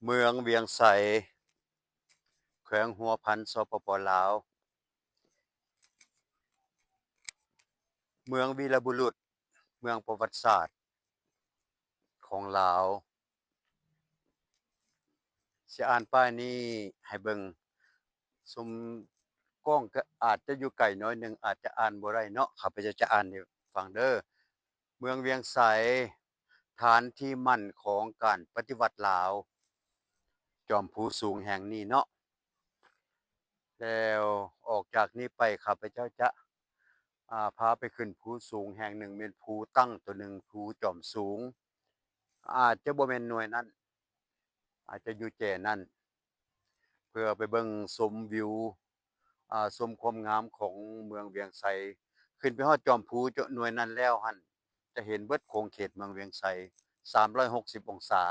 ເມືອງວຽງໄຊ ແຂວງຫົວພັນ ສປປ ລາວ. ເມືອງວີລະບຸລຸດ ເມືອງປະຫວັດສາດຂອງລາວ. ຊິອ່ານປ້າຍນີ້ໃຫ້ເບິ່ງ. ຊົມກ້ອງກໍອາດຈະຢູ່ໄກໜ້ອຍໜຶ່ງ ອາດຈະອ່ານບໍ່ໄດ້ເນາະ. ຂ້າພະເຈົ້າຈະອ່ານໃຫ້ຟັງເດີ້. ເມືອງວຽງໄຊ ຖານທີ່ໝັ້ນຂອງການປະຕິວັດລາວ, ຈອມພູສູງແຫ່ງນີ້ເນາະ. ແລ້ວອອກຈາກນີ້ໄປ ຂ້າພະເຈົ້າຈະ ອາ ພາໄປຂຶ້ນພູສູງແຫ່ງໜຶ່ງ ແມ່ນພູຕັ້ງຕົວໜຶ່ງ, ພູຈອມສູງ. ອາດຈະບໍ່ແມ່ນໜ່ວຍນັ້ນ, ອາດຈະຢູ່ແຈນັ້ນ. ເພື່ອໄປເບິ່ງຊົມວິວ ອາ ຊົມຄວາມງາມຂອງເມືອງວຽງໄຊ. ຂຶ້ນໄປຮອດຈອມພູ ຈ- ໜ່ວຍນັ້ນແລ້ວຫັ້ນ ຈະເຫັນເບິດຂົງເຂດເມືອງວຽງໄຊ ສາມຮ້ອຍຫົກສິບອົງສາ.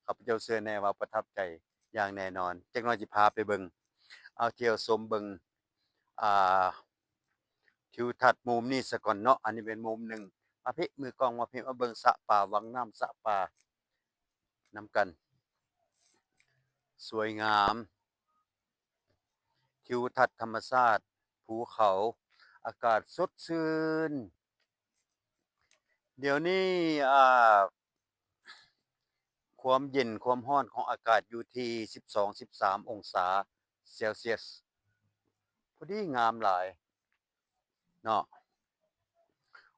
ຂ້າພະເຈົ້າເຊື່ອແນ່ວ່າປະທັບໃຈຢ່າງແນ່ນອນ. ຈັກໜ້ອຍຊິພາໄປເບິ່ງ ເອົາທ່ຽວຊົມເບິ່ງ ອາ ທິວທັດມຸມນີ້ສາກ່ອນເນາະ. ອັນນີ້ເປັນມຸມໜຶ່ງ. ມາພີ້ ມືກ້ອງ ມາພີ້ ມາເບິ່ງສະປາ ວັງນ້ຳສະປານຳກັນ. ສວຍງາມ. ທິວທັດທຳມະຊາດ, ພູເຂົາ, ອາກາດສົດຊື່ນ. ດຽວນີ້ ອາ ຄວາມເຢັນຄວາມຮ້ອນຂອງອາກາດຢູ່ທີ່ສິບສອງ ສິບສາມອົງສາເຊວຊຽສ. ພໍດີງາມຫຼາຍເນາະ.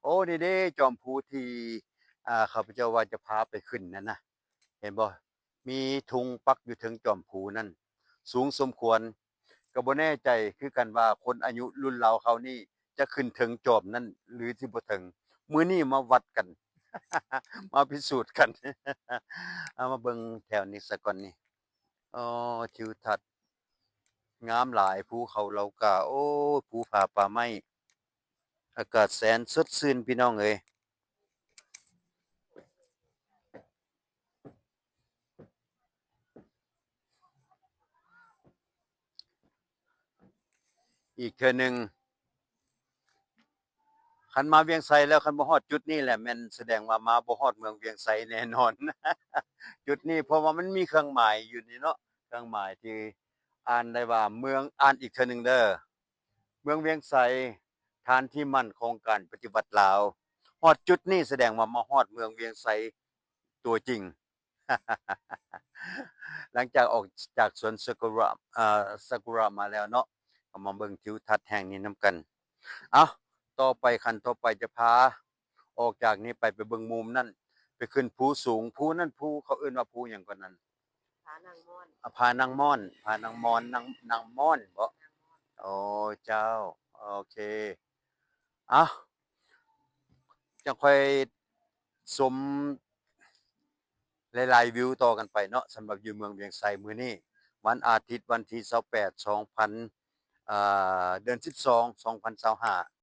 ໂອ້ ນີ້ເດ້ ຈອມພູທີ່ ອາ ຂ້າພະເຈົ້າວ່າຈະພາໄປຂຶ້ນນັ້ນນະ. ເຫັນບໍ່? ມີທຸງປັກຢູ່ເທິງຈອມພູນັ້ນ ສູງສົມຄວນ. ກໍບໍ່ແນ່ໃຈຄືກັນວ່າຄົນອາຍຸລຸ້ນລາວເຮົານີ້ຈະຂຶ້ນເຖິງຈອມນັ້ນ ຫຼື ຊິບໍ່ເຖິງ. ມື້ນີ້ມາວັດກັນ ມາພິສູດກັນ. ເອົາມາເບິ່ງແຖວນີ້ສາກ່ອນນີ້. ອໍ ທິວທັດງາມຫຼາຍ, ພູເຂົາເຫຼົ່າກາ, ໂອ້ ພູຜາປ່າໄມ້, ອາກາດແສນສົດຊື່ນ ພີ່ນ້ອງເອີຍ. ອີກເທື່ອໜຶ່ງ, ຄັນມາວຽງໄຊແລ້ວ ຄັນບໍ່ຮອດຈຸດນີ້ແຫຼະ ແມ່ນສະແດງວ່າມາບໍ່ຮອດເມືອງວຽງໄຊແນ່ນອນ. ຈຸດນີ້ ເພາະວ່າມັນມີເຄື່ອງໝາຍຢູ່ນີ້ເນາະ, ເຄື່ອງໝາຍທີ່ອ່ານໄດ້ວ່າເມືອງ, ອ່ານອີກເທື່ອໜຶ່ງເດີ້. ເມືອງວຽງໄຊ ຖານທີ່ໝັ້ນຂອງການປະຕິວັດລາວ. ຮອດຈຸດນີ້ສະແດງວ່າມາຮອດເມືອງວຽງໄຊຕົວຈິງ. ຫຼັງຈາກອອກຈາກສວນຊາກຸຣະ ອາ ຊາກຸຣະມາແລ້ວເນາະ, ກໍມາເບິ່ງທິວທັດແຫ່ງນີ້ນຳກັນ. ເອົ້າ, ຕໍ່ໄປ, ຂັ້ນຕໍ່ໄປຈະພາອອກຈາກນີ້ໄປ, ໄປເບິ່ງມຸມນັ້ນ, ໄປຂຶ້ນພູສູງ. ພູນັ້ນ, ພູ, ເຂົາເອີ້ນວ່າພູຫຍັງກ່ອນນັ້ນ? ຜານາງມ່ອນ. ອາ, ຜານາງມ່ອນ, ຜານາງມ່ອນ, ນາງ, ນາງມ່ອນບໍ? ໂອ້ ເຈົ້າ, ໂອເຄ. ເອົ້າ, ຈັ່ງຄ່ອຍຊົມຫຼາຍໆວິວຕໍ່ກັນໄປເນາະ, ສຳລັບຢູ່ເມືອງວຽງໄຊມື້ນີ້, ວັນອາທິດ, ວັນທີຊາວແປດ ສອງພັນ, ເອີ, ເດືອນສິບສອງ ສອງພັນຊາວຫ້າ.